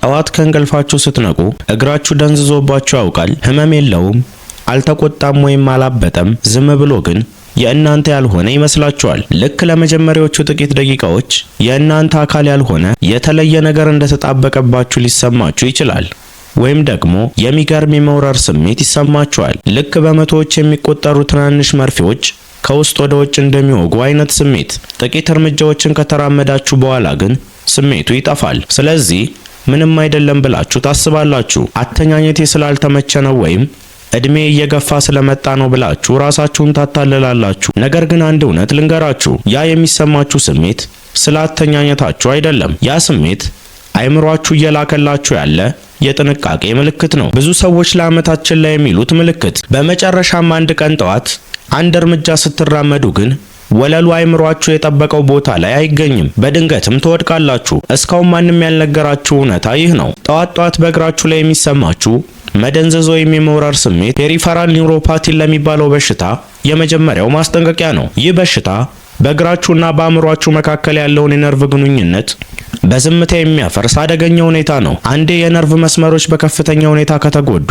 ጠዋት ከእንቅልፋችሁ ስትነቁ እግራችሁ ደንዝዞባችሁ ያውቃል? ህመም የለውም፣ አልተቆጣም ወይም አላበጠም። ዝም ብሎ ግን የእናንተ ያልሆነ ይመስላችኋል። ልክ ለመጀመሪያዎቹ ጥቂት ደቂቃዎች የእናንተ አካል ያልሆነ የተለየ ነገር እንደተጣበቀባችሁ ሊሰማችሁ ይችላል። ወይም ደግሞ የሚገርም የመውረር ስሜት ይሰማችኋል። ልክ በመቶዎች የሚቆጠሩ ትናንሽ መርፌዎች ከውስጥ ወደ ውጭ እንደሚወጉ አይነት ስሜት። ጥቂት እርምጃዎችን ከተራመዳችሁ በኋላ ግን ስሜቱ ይጠፋል። ስለዚህ ምንም አይደለም ብላችሁ ታስባላችሁ። አተኛኘቴ ስላልተመቸ ነው ወይም እድሜ እየገፋ ስለመጣ ነው ብላችሁ ራሳችሁን ታታልላላችሁ። ነገር ግን አንድ እውነት ልንገራችሁ፣ ያ የሚሰማችሁ ስሜት ስለ አተኛኘታችሁ አይደለም። ያ ስሜት አይምሯችሁ እየላከላችሁ ያለ የጥንቃቄ ምልክት ነው። ብዙ ሰዎች ለዓመታት ችላ የሚሉት ምልክት። በመጨረሻም አንድ ቀን ጠዋት አንድ እርምጃ ስትራመዱ ግን ወለሉ አይምሯችሁ የጠበቀው ቦታ ላይ አይገኝም። በድንገትም ትወድቃላችሁ። እስካሁን ማንም ያልነገራችሁ እውነታ ይህ ነው። ጠዋት ጠዋት በእግራችሁ ላይ የሚሰማችሁ መደንዘዝ ወይም የመውረር ስሜት peripheral neuropathy ለሚባለው በሽታ የመጀመሪያው ማስጠንቀቂያ ነው። ይህ በሽታ በእግራችሁና በአእምሯችሁ መካከል ያለውን የነርቭ ግንኙነት በዝምታ የሚያፈርስ አደገኛ ሁኔታ ነው። አንዴ የነርቭ መስመሮች በከፍተኛ ሁኔታ ከተጎዱ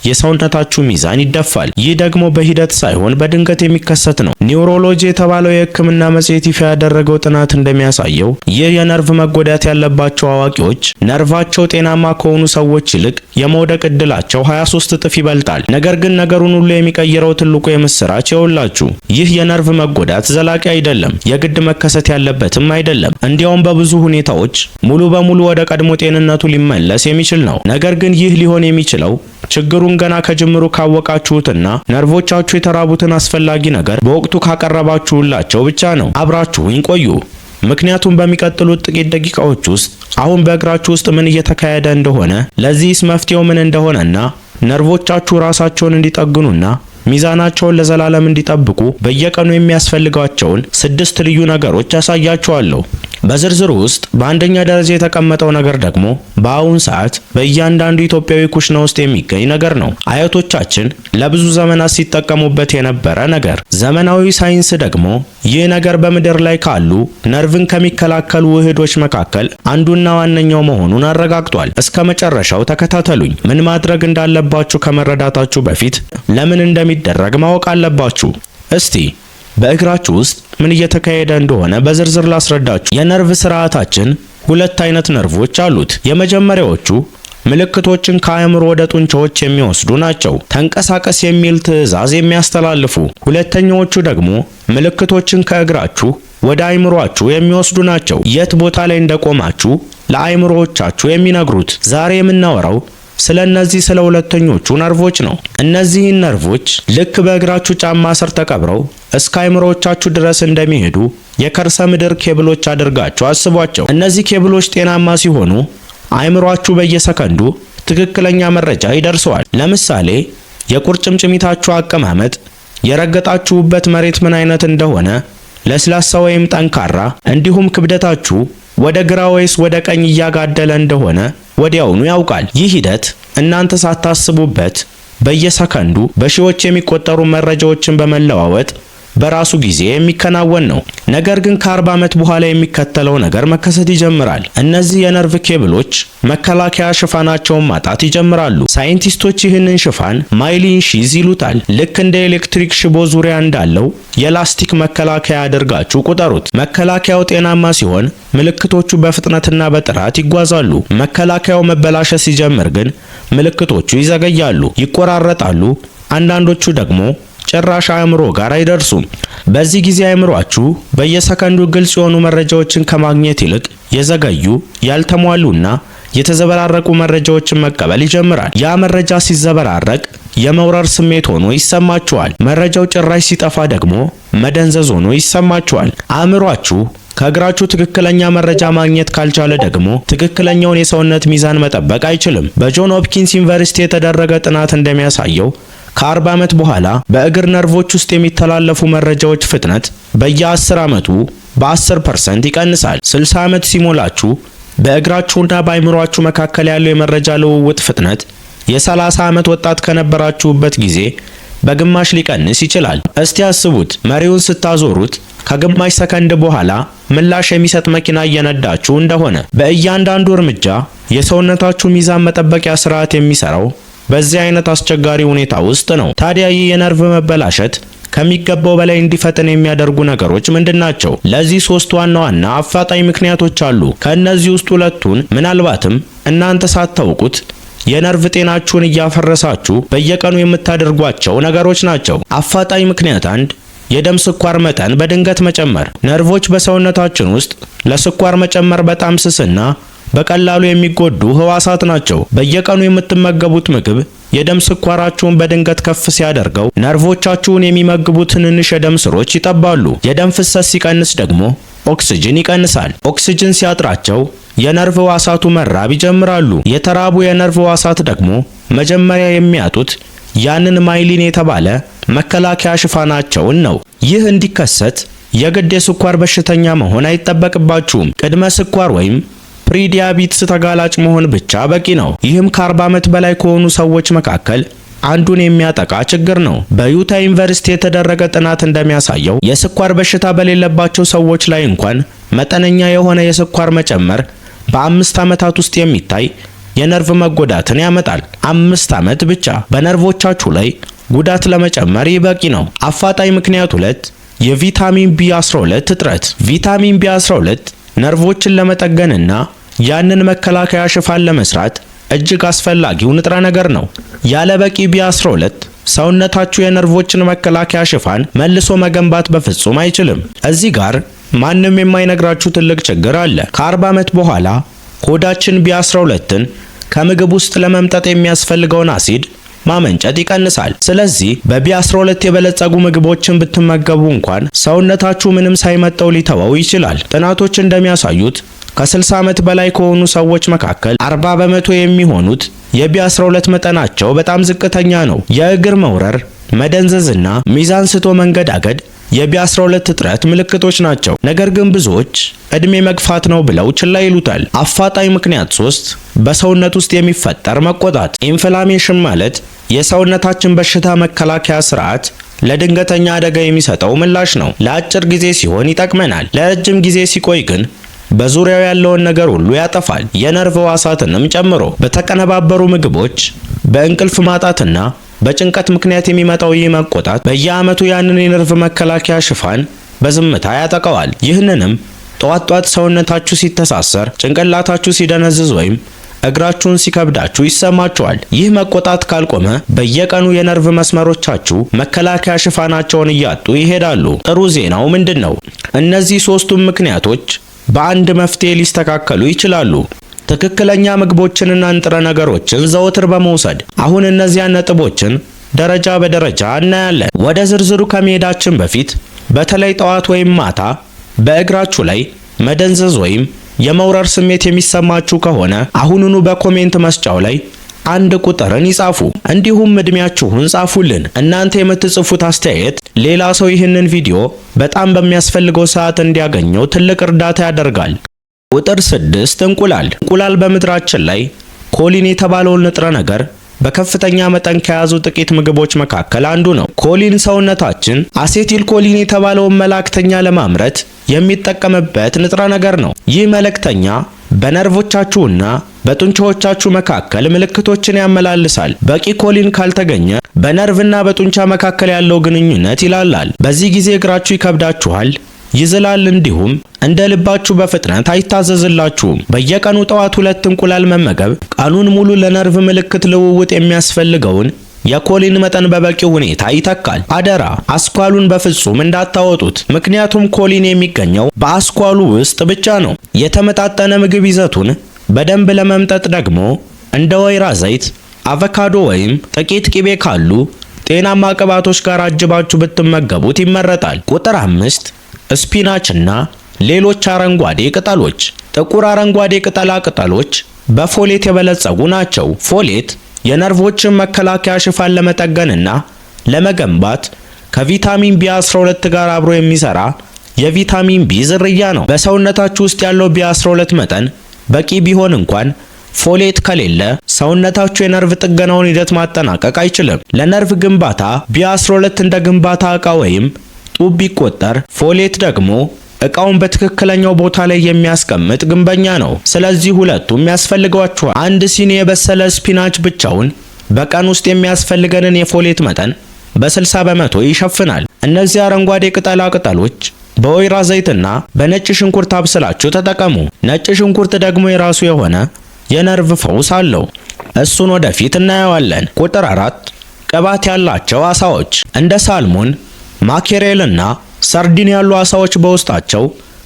የሰውነታችሁ ሚዛን ይደፋል። ይህ ደግሞ በሂደት ሳይሆን በድንገት የሚከሰት ነው። Neurology የተባለው የሕክምና መጽሔት ይፋ ያደረገው ጥናት እንደሚያሳየው ይህ የነርቭ መጎዳት ያለባቸው አዋቂዎች ነርቫቸው ጤናማ ከሆኑ ሰዎች ይልቅ የመውደቅ እድላቸው 23 እጥፍ ይበልጣል። ነገር ግን ነገሩን ሁሉ የሚቀይረው ትልቁ የምስራች ይኸውላችሁ፣ ይህ የነርቭ መጎዳት ዘላቂ አይደለም፣ የግድ መከሰት ያለበትም አይደለም። እንዲያውም በብዙ ሁኔታዎች ሙሉ በሙሉ ወደ ቀድሞ ጤንነቱ ሊመለስ የሚችል ነው። ነገር ግን ይህ ሊሆን የሚችለው ችግሩን ገና ከጅምሩ ካወቃችሁትና ነርቮቻችሁ የተራቡትን አስፈላጊ ነገር በወቅቱ ካቀረባችሁላቸው ብቻ ነው። አብራችሁኝ ቆዩ። ምክንያቱም በሚቀጥሉት ጥቂት ደቂቃዎች ውስጥ አሁን በእግራችሁ ውስጥ ምን እየተካሄደ እንደሆነ፣ ለዚህስ መፍትሄው ምን እንደሆነና ነርቮቻችሁ ራሳቸውን እንዲጠግኑና ሚዛናቸውን ለዘላለም እንዲጠብቁ በየቀኑ የሚያስፈልጋቸውን ስድስት ልዩ ነገሮች አሳያችኋለሁ። በዝርዝሩ ውስጥ በአንደኛ ደረጃ የተቀመጠው ነገር ደግሞ በአሁን ሰዓት በእያንዳንዱ ኢትዮጵያዊ ኩሽና ውስጥ የሚገኝ ነገር ነው። አያቶቻችን ለብዙ ዘመናት ሲጠቀሙበት የነበረ ነገር። ዘመናዊ ሳይንስ ደግሞ ይህ ነገር በምድር ላይ ካሉ ነርቭን ከሚከላከሉ ውህዶች መካከል አንዱና ዋነኛው መሆኑን አረጋግጧል። እስከ መጨረሻው ተከታተሉኝ። ምን ማድረግ እንዳለባችሁ ከመረዳታችሁ በፊት ለምን እንደሚደረግ ማወቅ አለባችሁ። እስቲ በእግራችሁ ውስጥ ምን እየተካሄደ እንደሆነ በዝርዝር ላስረዳችሁ። የነርቭ ስርዓታችን ሁለት አይነት ነርቮች አሉት። የመጀመሪያዎቹ ምልክቶችን ከአእምሮ ወደ ጡንቻዎች የሚወስዱ ናቸው፣ ተንቀሳቀስ የሚል ትዕዛዝ የሚያስተላልፉ። ሁለተኛዎቹ ደግሞ ምልክቶችን ከእግራችሁ ወደ አእምሮአችሁ የሚወስዱ ናቸው፣ የት ቦታ ላይ እንደቆማችሁ ለአእምሮዎቻችሁ የሚነግሩት። ዛሬ የምናወራው ስለ እነዚህ ስለ ሁለተኞቹ ነርቮች ነው። እነዚህን ነርቮች ልክ በእግራችሁ ጫማ ስር ተቀብረው እስከ አእምሮዎቻችሁ ድረስ እንደሚሄዱ የከርሰ ምድር ኬብሎች አድርጋችሁ አስቧቸው። እነዚህ ኬብሎች ጤናማ ሲሆኑ አእምሮአችሁ በየሰከንዱ ትክክለኛ መረጃ ይደርሰዋል። ለምሳሌ የቁርጭምጭሚታችሁ አቀማመጥ፣ የረገጣችሁበት መሬት ምን አይነት እንደሆነ፣ ለስላሳ ወይም ጠንካራ፣ እንዲሁም ክብደታችሁ ወደ ግራ ወይስ ወደ ቀኝ እያጋደለ እንደሆነ ወዲያውኑ ያውቃል። ይህ ሂደት እናንተ ሳታስቡበት በየሰከንዱ በሺዎች የሚቆጠሩ መረጃዎችን በመለዋወጥ በራሱ ጊዜ የሚከናወን ነው። ነገር ግን ከ40 ዓመት በኋላ የሚከተለው ነገር መከሰት ይጀምራል። እነዚህ የነርቭ ኬብሎች መከላከያ ሽፋናቸውን ማጣት ይጀምራሉ። ሳይንቲስቶች ይህንን ሽፋን myelin sheath ይሉታል። ልክ እንደ ኤሌክትሪክ ሽቦ ዙሪያ እንዳለው የላስቲክ መከላከያ አድርጋችሁ ቁጠሩት። መከላከያው ጤናማ ሲሆን ምልክቶቹ በፍጥነትና በጥራት ይጓዛሉ። መከላከያው መበላሸት ሲጀምር ግን ምልክቶቹ ይዘገያሉ፣ ይቆራረጣሉ። አንዳንዶቹ ደግሞ ጭራሽ አእምሮ ጋር አይደርሱም። በዚህ ጊዜ አእምሯችሁ በየሰከንዱ ግልጽ የሆኑ መረጃዎችን ከማግኘት ይልቅ የዘገዩ፣ ያልተሟሉና የተዘበራረቁ መረጃዎችን መቀበል ይጀምራል። ያ መረጃ ሲዘበራረቅ የመውረር ስሜት ሆኖ ይሰማችኋል። መረጃው ጭራሽ ሲጠፋ ደግሞ መደንዘዝ ሆኖ ይሰማችኋል። አእምሯችሁ ከእግራችሁ ትክክለኛ መረጃ ማግኘት ካልቻለ ደግሞ ትክክለኛውን የሰውነት ሚዛን መጠበቅ አይችልም። በጆን ሆፕኪንስ ዩኒቨርሲቲ የተደረገ ጥናት እንደሚያሳየው ከ40 ዓመት በኋላ በእግር ነርቮች ውስጥ የሚተላለፉ መረጃዎች ፍጥነት በየ10 ዓመቱ በ10% ይቀንሳል። 60 ዓመት ሲሞላችሁ በእግራችሁና በአእምሯችሁ መካከል ያለው የመረጃ ልውውጥ ፍጥነት የ30 ዓመት ወጣት ከነበራችሁበት ጊዜ በግማሽ ሊቀንስ ይችላል። እስቲ አስቡት፣ መሪውን ስታዞሩት ከግማሽ ሰከንድ በኋላ ምላሽ የሚሰጥ መኪና እየነዳችሁ እንደሆነ። በእያንዳንዱ እርምጃ የሰውነታችሁ ሚዛን መጠበቂያ ስርዓት የሚሰራው በዚህ አይነት አስቸጋሪ ሁኔታ ውስጥ ነው። ታዲያ ይህ የነርቭ መበላሸት ከሚገባው በላይ እንዲፈጥን የሚያደርጉ ነገሮች ምንድን ናቸው? ለዚህ ሶስት ዋና ዋና አፋጣኝ ምክንያቶች አሉ። ከእነዚህ ውስጥ ሁለቱን ምናልባትም እናንተ ሳታውቁት የነርቭ ጤናችሁን እያፈረሳችሁ በየቀኑ የምታደርጓቸው ነገሮች ናቸው። አፋጣኝ ምክንያት አንድ፣ የደም ስኳር መጠን በድንገት መጨመር። ነርቮች በሰውነታችን ውስጥ ለስኳር መጨመር በጣም ስስና በቀላሉ የሚጎዱ ህዋሳት ናቸው። በየቀኑ የምትመገቡት ምግብ የደም ስኳራችሁን በድንገት ከፍ ሲያደርገው ነርቮቻችሁን የሚመግቡ ትንንሽ የደም ስሮች ይጠባሉ። የደም ፍሰት ሲቀንስ ደግሞ ኦክስጅን ይቀንሳል። ኦክስጅን ሲያጥራቸው የነርቭ ህዋሳቱ መራብ ይጀምራሉ። የተራቡ የነርቭ ህዋሳት ደግሞ መጀመሪያ የሚያጡት ያንን myelin የተባለ መከላከያ ሽፋናቸውን ነው። ይህ እንዲከሰት የግድ የስኳር በሽተኛ መሆን አይጠበቅባችሁም። ቅድመ ስኳር ወይም prediabetes ተጋላጭ መሆን ብቻ በቂ ነው። ይህም ከ40 ዓመት በላይ ከሆኑ ሰዎች መካከል አንዱን የሚያጠቃ ችግር ነው። በዩታ ዩኒቨርሲቲ የተደረገ ጥናት እንደሚያሳየው የስኳር በሽታ በሌለባቸው ሰዎች ላይ እንኳን መጠነኛ የሆነ የስኳር መጨመር በ5 ዓመታት ውስጥ የሚታይ የነርቭ መጎዳትን ያመጣል። 5 ዓመት ብቻ በነርቮቻችሁ ላይ ጉዳት ለመጨመር ይህ በቂ ነው። አፋጣኝ ምክንያት ሁለት፣ የቪታሚን ቢ12 እጥረት። ቪታሚን ቢ12 ነርቮችን ለመጠገንና ያንን መከላከያ ሽፋን ለመስራት እጅግ አስፈላጊው ንጥረ ነገር ነው። ያለ በቂ ቢ12 ሰውነታችሁ የነርቮችን መከላከያ ሽፋን መልሶ መገንባት በፍጹም አይችልም። እዚህ ጋር ማንም የማይነግራችሁ ትልቅ ችግር አለ። ከ40 ዓመት በኋላ ሆዳችን ቢ12ን ከምግብ ውስጥ ለመምጠጥ የሚያስፈልገውን አሲድ ማመንጨት ይቀንሳል። ስለዚህ በቢ12 የበለጸጉ ምግቦችን ብትመገቡ እንኳን ሰውነታችሁ ምንም ሳይመጠው ሊተወው ይችላል። ጥናቶች እንደሚያሳዩት ከ60 ዓመት በላይ ከሆኑ ሰዎች መካከል 40% የሚሆኑት የቢ12 መጠናቸው በጣም ዝቅተኛ ነው። የእግር መውረር፣ መደንዘዝና ሚዛን ስቶ መንገዳገድ የቢ12 እጥረት ምልክቶች ናቸው። ነገር ግን ብዙዎች እድሜ መግፋት ነው ብለው ችላ ይሉታል። አፋጣኝ ምክንያት ሶስት፣ በሰውነት ውስጥ የሚፈጠር መቆጣት። Inflammation ማለት የሰውነታችን በሽታ መከላከያ ስርዓት ለድንገተኛ አደጋ የሚሰጠው ምላሽ ነው። ለአጭር ጊዜ ሲሆን ይጠቅመናል። ለረጅም ጊዜ ሲቆይ ግን በዙሪያው ያለውን ነገር ሁሉ ያጠፋል፣ የነርቭ ሕዋሳትንም ጨምሮ። በተቀነባበሩ ምግቦች፣ በእንቅልፍ ማጣትና በጭንቀት ምክንያት የሚመጣው ይህ መቆጣት በየዓመቱ ያንን የነርቭ መከላከያ ሽፋን በዝምታ ያጠቃዋል። ይህንንም ጠዋት ጠዋት ሰውነታችሁ ሲተሳሰር፣ ጭንቅላታችሁ ሲደነዝዝ ወይም እግራችሁን ሲከብዳችሁ ይሰማችኋል። ይህ መቆጣት ካልቆመ በየቀኑ የነርቭ መስመሮቻችሁ መከላከያ ሽፋናቸውን እያጡ ይሄዳሉ። ጥሩ ዜናው ምንድን ነው? እነዚህ ሶስቱም ምክንያቶች በአንድ መፍትሄ ሊስተካከሉ ይችላሉ። ትክክለኛ ምግቦችንና ንጥረ ነገሮችን ዘወትር በመውሰድ። አሁን እነዚያን ነጥቦችን ደረጃ በደረጃ እናያለን። ወደ ዝርዝሩ ከመሄዳችን በፊት በተለይ ጠዋት ወይም ማታ በእግራችሁ ላይ መደንዘዝ ወይም የመውረር ስሜት የሚሰማችሁ ከሆነ አሁኑኑ በ comment መስጫው ላይ አንድ ቁጥርን ይጻፉ። እንዲሁም እድሜያችሁን ጻፉልን። እናንተ የምትጽፉት አስተያየት ሌላ ሰው ይህንን ቪዲዮ በጣም በሚያስፈልገው ሰዓት እንዲያገኘው ትልቅ እርዳታ ያደርጋል። ቁጥር 6፣ እንቁላል። እንቁላል በምድራችን ላይ choline የተባለውን ንጥረ ነገር በከፍተኛ መጠን ከያዙ ጥቂት ምግቦች መካከል አንዱ ነው። Choline ሰውነታችን acetylcholine የተባለውን መላእክተኛ ለማምረት የሚጠቀምበት ንጥረ ነገር ነው። ይህ መልእክተኛ በነርቮቻችሁና በጡንቻዎቻችሁ መካከል ምልክቶችን ያመላልሳል። በቂ choline ካልተገኘ በነርቭና በጡንቻ መካከል ያለው ግንኙነት ይላላል። በዚህ ጊዜ እግራችሁ ይከብዳችኋል፣ ይዝላል፣ እንዲሁም እንደ ልባችሁ በፍጥነት አይታዘዝላችሁም። በየቀኑ ጠዋት ሁለት እንቁላል መመገብ ቀኑን ሙሉ ለነርቭ ምልክት ልውውጥ የሚያስፈልገውን የ choline መጠን በበቂ ሁኔታ ይተካል። አደራ አስኳሉን በፍጹም እንዳታወጡት፣ ምክንያቱም choline የሚገኘው በአስኳሉ ውስጥ ብቻ ነው። የተመጣጠነ ምግብ ይዘቱን በደንብ ለመምጠጥ ደግሞ እንደ ወይራ ዘይት፣ አቮካዶ ወይም ጥቂት ቅቤ ካሉ ጤናማ ቅባቶች ጋር አጅባችሁ ብትመገቡት ይመረጣል። ቁጥር 5፣ spinach እና ሌሎች አረንጓዴ ቅጠሎች። ጥቁር አረንጓዴ ቅጠላ ቅጠሎች በ folate የበለጸጉ ናቸው። Folate የነርቮችን መከላከያ ሽፋን ለመጠገንና ለመገንባት ከቪታሚን ቢ12 ጋር አብሮ የሚሰራ የቪታሚን ቢ ዝርያ ነው። በሰውነታችሁ ውስጥ ያለው ቢ12 መጠን በቂ ቢሆን እንኳን folate ከሌለ ሰውነታችሁ የነርቭ ጥገናውን ሂደት ማጠናቀቅ አይችልም። ለነርቭ ግንባታ ቢ12 እንደ ግንባታ ዕቃ ወይም ጡብ ቢቆጠር፣ folate ደግሞ እቃውን በትክክለኛው ቦታ ላይ የሚያስቀምጥ ግንበኛ ነው። ስለዚህ ሁለቱም ያስፈልጓችኋል። አንድ ሲኒ የበሰለ spinach ብቻውን በቀን ውስጥ የሚያስፈልገንን የ folate መጠን በ60% ይሸፍናል። እነዚህ አረንጓዴ ቅጠላ ቅጠሎች በወይራ ዘይትና በነጭ ሽንኩርት አብስላችሁ ተጠቀሙ። ነጭ ሽንኩርት ደግሞ የራሱ የሆነ የነርቭ ፈውስ አለው። እሱን ወደፊት እናየዋለን። ቁጥር 4፣ ቅባት ያላቸው አሳዎች። እንደ salmon፣ mackerel እና ሰርዲን ያሉ አሳዎች በውስጣቸው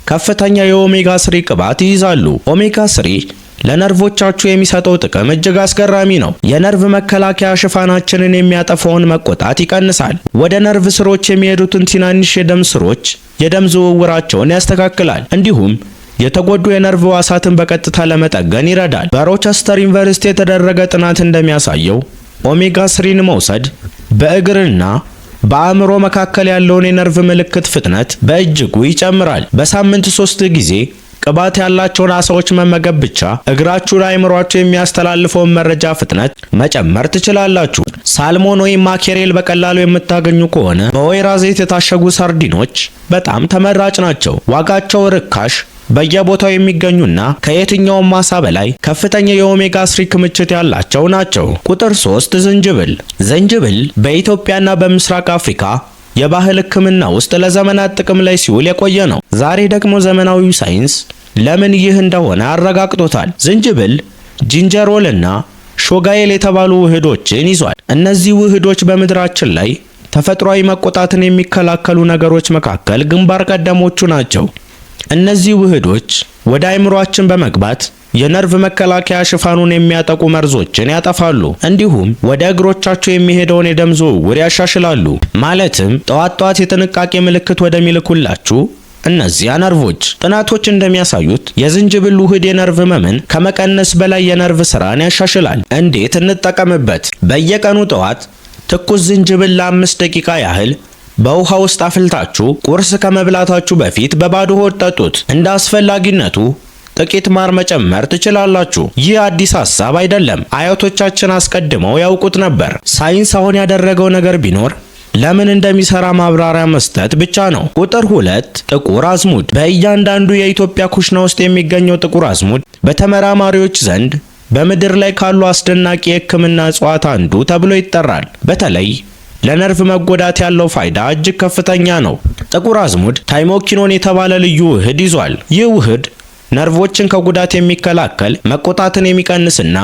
ከፍተኛ የ omega 3 ቅባት ይይዛሉ። ኦሜጋ 3 ለነርቮቻችሁ የሚሰጠው ጥቅም እጅግ አስገራሚ ነው። የነርቭ መከላከያ ሽፋናችንን የሚያጠፋውን መቆጣት ይቀንሳል። ወደ ነርቭ ስሮች የሚሄዱትን ትናንሽ የደም ስሮች የደም ዝውውራቸውን ያስተካክላል። እንዲሁም የተጎዱ የነርቭ ሕዋሳትን በቀጥታ ለመጠገን ይረዳል። በሮቸስተር ዩኒቨርሲቲ የተደረገ ጥናት እንደሚያሳየው ኦሜጋ 3ን መውሰድ በእግርና በአእምሮ መካከል ያለውን የነርቭ ምልክት ፍጥነት በእጅጉ ይጨምራል። በሳምንት 3 ጊዜ ቅባት ያላቸውን አሳዎች መመገብ ብቻ እግራችሁ ለአእምሯችሁ የሚያስተላልፈውን መረጃ ፍጥነት መጨመር ትችላላችሁ። Salmon ወይም mackerel በቀላሉ የምታገኙ ከሆነ በወይራ ዘይት የታሸጉ ሰርዲኖች በጣም ተመራጭ ናቸው። ዋጋቸው ርካሽ፣ በየቦታው የሚገኙና ከየትኛውም አሳ በላይ ከፍተኛ የ omega 3 ክምችት ያላቸው ናቸው። ቁጥር 3፣ ዝንጅብል። ዝንጅብል በኢትዮጵያና በምስራቅ አፍሪካ የባህል ሕክምና ውስጥ ለዘመናት ጥቅም ላይ ሲውል የቆየ ነው። ዛሬ ደግሞ ዘመናዊው ሳይንስ ለምን ይህ እንደሆነ አረጋግጦታል። ዝንጅብል gingerol እና shogaol የተባሉ ውህዶችን ይዟል። እነዚህ ውህዶች በምድራችን ላይ ተፈጥሯዊ መቆጣትን የሚከላከሉ ነገሮች መካከል ግንባር ቀደሞቹ ናቸው። እነዚህ ውህዶች ወደ አእምሯችን በመግባት የነርቭ መከላከያ ሽፋኑን የሚያጠቁ መርዞችን ያጠፋሉ። እንዲሁም ወደ እግሮቻችሁ የሚሄደውን የደም ዝውውር ያሻሽላሉ። ማለትም ጠዋት ጠዋት የጥንቃቄ ምልክት ወደሚልኩላችሁ እነዚያ ነርቮች። ጥናቶች እንደሚያሳዩት የዝንጅብል ውህድ የነርቭ ህመምን ከመቀነስ በላይ የነርቭ ስራን ያሻሽላል። እንዴት እንጠቀምበት? በየቀኑ ጠዋት ትኩስ ዝንጅብል ለ5 ደቂቃ ያህል በውሃ ውስጥ አፍልታችሁ ቁርስ ከመብላታችሁ በፊት በባዶ ሆድ ጠጡት። እንደ አስፈላጊነቱ ጥቂት ማር መጨመር ትችላላችሁ። ይህ አዲስ ሐሳብ አይደለም። አያቶቻችን አስቀድመው ያውቁት ነበር። ሳይንስ አሁን ያደረገው ነገር ቢኖር ለምን እንደሚሰራ ማብራሪያ መስጠት ብቻ ነው። ቁጥር 2፣ ጥቁር አዝሙድ። በእያንዳንዱ የኢትዮጵያ ኩሽና ውስጥ የሚገኘው ጥቁር አዝሙድ በተመራማሪዎች ዘንድ በምድር ላይ ካሉ አስደናቂ የሕክምና እጽዋት አንዱ ተብሎ ይጠራል። በተለይ ለነርቭ መጎዳት ያለው ፋይዳ እጅግ ከፍተኛ ነው። ጥቁር አዝሙድ thymoquinone የተባለ ልዩ ውህድ ይዟል። ይህ ውህድ ነርቮችን ከጉዳት የሚከላከል፣ መቆጣትን የሚቀንስና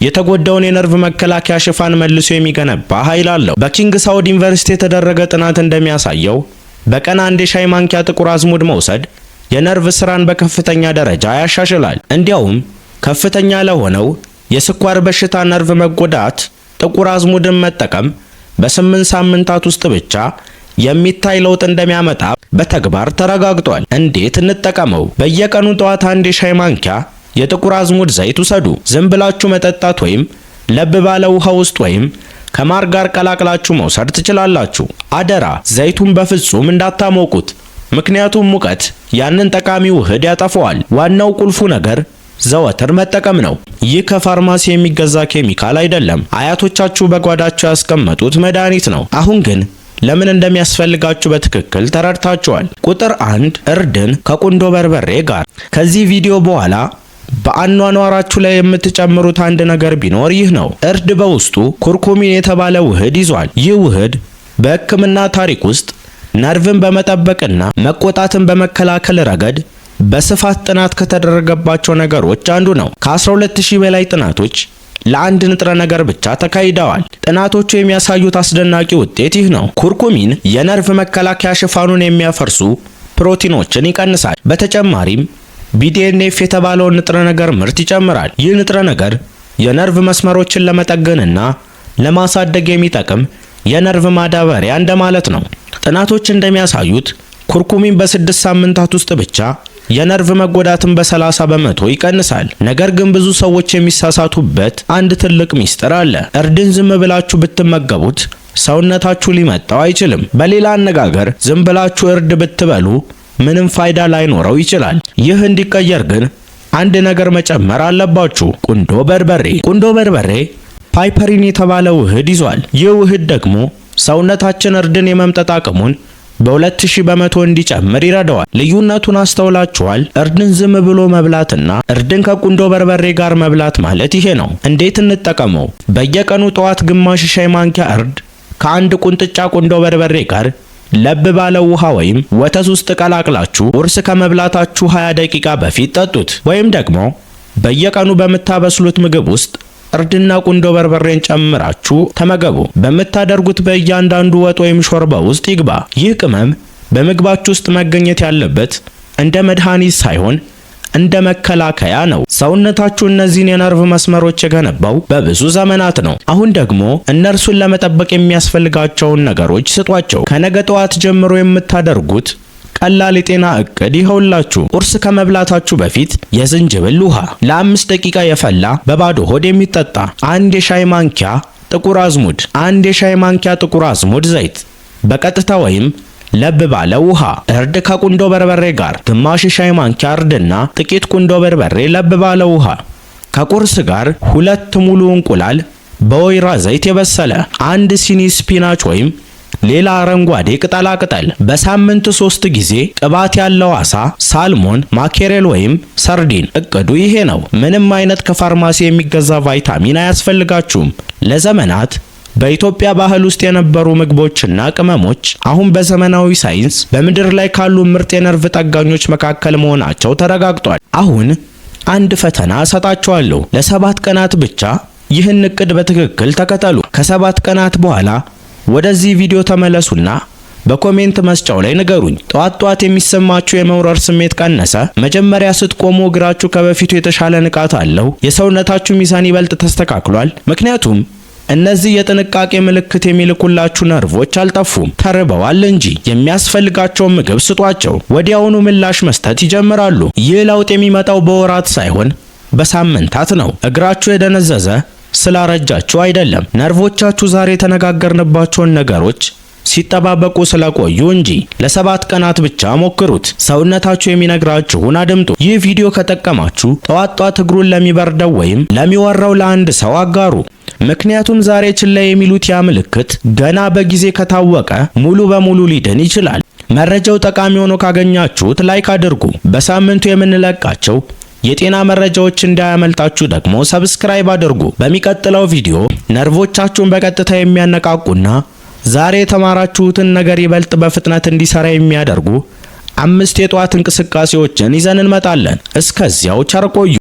የተጎዳውን የነርቭ መከላከያ ሽፋን መልሶ የሚገነባ ኃይል አለው። በኪንግ ሳውድ ዩኒቨርሲቲ የተደረገ ጥናት እንደሚያሳየው በቀን አንድ የሻይ ማንኪያ ጥቁር አዝሙድ መውሰድ የነርቭ ስራን በከፍተኛ ደረጃ ያሻሽላል። እንዲያውም ከፍተኛ ለሆነው የስኳር በሽታ ነርቭ መጎዳት ጥቁር አዝሙድን መጠቀም በ8 ሳምንታት ውስጥ ብቻ የሚታይ ለውጥ እንደሚያመጣ በተግባር ተረጋግጧል። እንዴት እንጠቀመው? በየቀኑ ጠዋት አንድ የሻይ ማንኪያ የጥቁር አዝሙድ ዘይት ውሰዱ። ዝም ብላችሁ መጠጣት ወይም ለብ ባለ ውሃ ውስጥ ወይም ከማር ጋር ቀላቅላችሁ መውሰድ ትችላላችሁ። አደራ፣ ዘይቱን በፍጹም እንዳታሞቁት፣ ምክንያቱም ሙቀት ያንን ጠቃሚ ውህድ ያጠፋዋል። ዋናው ቁልፉ ነገር ዘወትር መጠቀም ነው። ይህ ከፋርማሲ የሚገዛ ኬሚካል አይደለም። አያቶቻችሁ በጓዳቸው ያስቀመጡት መድኃኒት ነው። አሁን ግን ለምን እንደሚያስፈልጋችሁ በትክክል ተረድታችኋል። ቁጥር 1፣ እርድን ከቁንዶ በርበሬ ጋር። ከዚህ ቪዲዮ በኋላ በአኗኗራችሁ ላይ የምትጨምሩት አንድ ነገር ቢኖር ይህ ነው። እርድ በውስጡ curcumin የተባለ ውህድ ይዟል። ይህ ውህድ በሕክምና ታሪክ ውስጥ ነርቭን በመጠበቅና መቆጣትን በመከላከል ረገድ በስፋት ጥናት ከተደረገባቸው ነገሮች አንዱ ነው። ከ12,000 በላይ ጥናቶች ለአንድ ንጥረ ነገር ብቻ ተካሂደዋል። ጥናቶቹ የሚያሳዩት አስደናቂ ውጤት ይህ ነው። Curcumin የነርቭ መከላከያ ሽፋኑን የሚያፈርሱ ፕሮቲኖችን ይቀንሳል። በተጨማሪም BDNF የተባለውን ንጥረ ነገር ምርት ይጨምራል። ይህ ንጥረ ነገር የነርቭ መስመሮችን ለመጠገንና ለማሳደግ የሚጠቅም የነርቭ ማዳበሪያ እንደማለት ነው። ጥናቶች እንደሚያሳዩት curcumin በ6 ሳምንታት ውስጥ ብቻ የነርቭ መጎዳትን በ30% ይቀንሳል። ነገር ግን ብዙ ሰዎች የሚሳሳቱበት አንድ ትልቅ ሚስጥር አለ። እርድን ዝም ብላችሁ ብትመገቡት ሰውነታችሁ ሊመጣው አይችልም። በሌላ አነጋገር ዝም ብላችሁ እርድ ብትበሉ ምንም ፋይዳ ላይኖረው ይችላል። ይህ እንዲቀየር ግን አንድ ነገር መጨመር አለባችሁ። ቁንዶ በርበሬ። ቁንዶ በርበሬ piperine የተባለ ውህድ ይዟል። ይህ ውህድ ደግሞ ሰውነታችን እርድን የመምጠጥ አቅሙን በ2000% እንዲጨምር ይረዳዋል። ልዩነቱን አስተውላችኋል? እርድን ዝም ብሎ መብላትና እርድን ከቁንዶ በርበሬ ጋር መብላት ማለት ይሄ ነው። እንዴት እንጠቀመው? በየቀኑ ጠዋት ግማሽ ሻይ ማንኪያ እርድ ከአንድ ቁንጥጫ ቁንዶ በርበሬ ጋር ለብ ባለው ውሃ ወይም ወተት ውስጥ ቀላቅላችሁ ቁርስ ከመብላታችሁ 20 ደቂቃ በፊት ጠጡት። ወይም ደግሞ በየቀኑ በምታበስሉት ምግብ ውስጥ እርድና ቁንዶ በርበሬን ጨምራችሁ ተመገቡ። በምታደርጉት በእያንዳንዱ ወጥ ወይም ሾርባ ውስጥ ይግባ። ይህ ቅመም በምግባችሁ ውስጥ መገኘት ያለበት እንደ መድኃኒት ሳይሆን እንደ መከላከያ ነው። ሰውነታችሁ እነዚህን የነርቭ መስመሮች የገነባው በብዙ ዘመናት ነው። አሁን ደግሞ እነርሱን ለመጠበቅ የሚያስፈልጋቸውን ነገሮች ስጧቸው። ከነገ ጠዋት ጀምሮ የምታደርጉት ቀላል የጤና እቅድ ይኸውላችሁ። ቁርስ ከመብላታችሁ በፊት የዝንጅብል ውሃ፣ ለ5 ደቂቃ የፈላ በባዶ ሆድ የሚጠጣ፣ 1 የሻይ ማንኪያ ጥቁር አዝሙድ፣ 1 የሻይ ማንኪያ ጥቁር አዝሙድ ዘይት በቀጥታ ወይም ለብ ባለ ውሃ፣ እርድ ከቁንዶ በርበሬ ጋር፣ ግማሽ የሻይ ማንኪያ እርድና ጥቂት ቁንዶ በርበሬ ለብ ባለ ውሃ። ከቁርስ ጋር ሁለት ሙሉ እንቁላል በወይራ ዘይት የበሰለ፣ 1 ሲኒ spinach ወይም ሌላ አረንጓዴ ቅጠላ ቅጠል። በሳምንት 3 ጊዜ ቅባት ያለው አሳ፣ salmon፣ mackerel ወይም ሰርዲን። እቅዱ ይሄ ነው። ምንም አይነት ከፋርማሲ የሚገዛ ቫይታሚን አያስፈልጋችሁም። ለዘመናት በኢትዮጵያ ባህል ውስጥ የነበሩ ምግቦችና ቅመሞች አሁን በዘመናዊ ሳይንስ በምድር ላይ ካሉ ምርጥ የነርቭ ጠጋኞች መካከል መሆናቸው ተረጋግጧል። አሁን አንድ ፈተና እሰጣችኋለሁ። ለ7 ቀናት ብቻ ይህን እቅድ በትክክል ተከተሉ። ከ7 ቀናት በኋላ ወደዚህ ቪዲዮ ተመለሱና በ comment መስጫው ላይ ንገሩኝ። ጠዋት ጠዋት የሚሰማችሁ የመውረር ስሜት ቀነሰ? መጀመሪያ ስትቆሙ እግራችሁ ከበፊቱ የተሻለ ንቃት አለው? የሰውነታችሁ ሚዛን ይበልጥ ተስተካክሏል? ምክንያቱም እነዚህ የጥንቃቄ ምልክት የሚልኩላችሁ ነርቮች አልጠፉም፣ ተርበዋል እንጂ። የሚያስፈልጋቸውን ምግብ ስጧቸው። ወዲያውኑ ምላሽ መስጠት ይጀምራሉ። ይህ ለውጥ የሚመጣው በወራት ሳይሆን በሳምንታት ነው። እግራችሁ የደነዘዘ ስላረጃችሁ አይደለም። ነርቮቻችሁ ዛሬ የተነጋገርንባቸውን ነገሮች ሲጠባበቁ ስለቆዩ እንጂ። ለ7 ቀናት ብቻ ሞክሩት። ሰውነታችሁ የሚነግራችሁን አድምጡ። ይህ ቪዲዮ ከጠቀማችሁ ጠዋት ጠዋት እግሩን ለሚበርደው ወይም ለሚወራው ለአንድ ሰው አጋሩ። ምክንያቱም ዛሬ ችላ የሚሉት ያ ምልክት ገና በጊዜ ከታወቀ ሙሉ በሙሉ ሊድን ይችላል። መረጃው ጠቃሚ ሆኖ ካገኛችሁት like አድርጉ። በሳምንቱ የምንለቃቸው የጤና መረጃዎች እንዳያመልጣችሁ ደግሞ subscribe አድርጉ። በሚቀጥለው ቪዲዮ ነርቮቻችሁን በቀጥታ የሚያነቃቁና ዛሬ የተማራችሁትን ነገር ይበልጥ በፍጥነት እንዲሰራ የሚያደርጉ አምስት የጠዋት እንቅስቃሴዎችን ይዘን እንመጣለን። እስከዚያው ቸር ቆዩ።